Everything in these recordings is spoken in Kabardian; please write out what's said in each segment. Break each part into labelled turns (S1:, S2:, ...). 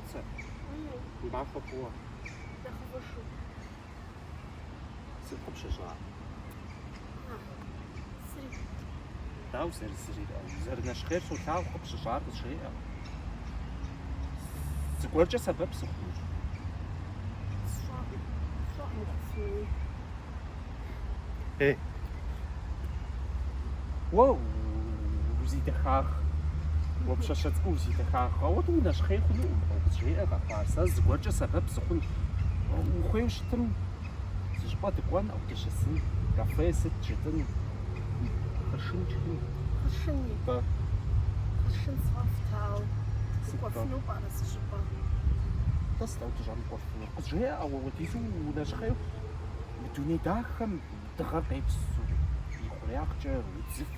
S1: Цуцэ, уи махуэ фӏыуэ.
S2: Нэхъыфӏыжу.
S1: Сыт къыпщыщӏар?
S2: Зыри.
S1: Дауэ зэрызырир? Узэрынэщхъейр солъагъу, къыпщыщӏар къызжеӏэ. Зыгуэркӏэ сэбэп сыхъунущ.
S2: Сщӏэкъым. Сщӏэкъым ухъуфынуми.
S1: Ей. Уэ узидэхагъ. Уэ пщащэ цӏыкӏуу узидэхагъ. Ауэдэу унэщхъей хъунукъым, къызжеӏэ къэхъуар. Сэ зыгуэркӏэ сэбэп сыхъун. Ухуейуэ щытым зы щӏыпӏэ дыкӏуэн, ӏэу дыщысын, кафе сыт жытӏын, хъыршын тшхын.
S2: Хъыршыни.
S1: Нтӏэ.
S2: Хъыршын сфӏэфӏт, ауэ дыкӏуэфыну пӏэрэ зы щӏыпӏэ?
S1: Нтӏэ сыт ауэ дыщӏэмыкӏуэфынур? Къызжеӏэ, ауэ ауэдизу унэщхъейуэ мы дуней дахэм дыгъэр къепсу, и хъуреягъкӏэ удзыфу,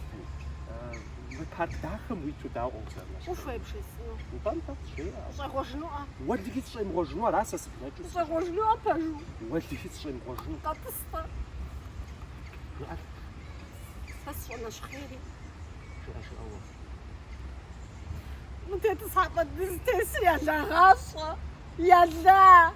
S1: мы парк дахэм уиту дауэ узэрынэщхъейр?
S2: Ухуей бжесӏэну?
S1: Нтӏэ, нтӏэ, къызжеӏэ.
S2: Ущӏегъуэжынуӏэ?
S1: Уэлэхьи сыщӏемыгъуэжыну ара сэ сыблэкӏыу?
S2: Ущӏегъуэжынуӏэ пэжу?
S1: Уэлэхьи сыщӏемыгъуэжыну.
S2: Къэтӏыс-тӏэ.
S1: Жыӏэ.
S2: Сэ сыщӏэнэщхъейри.
S1: Жыӏэ, жыӏэ уэ.
S2: Мы тетӏысхьэпӏэ дызытесыр ялагъащӏэ. Яла!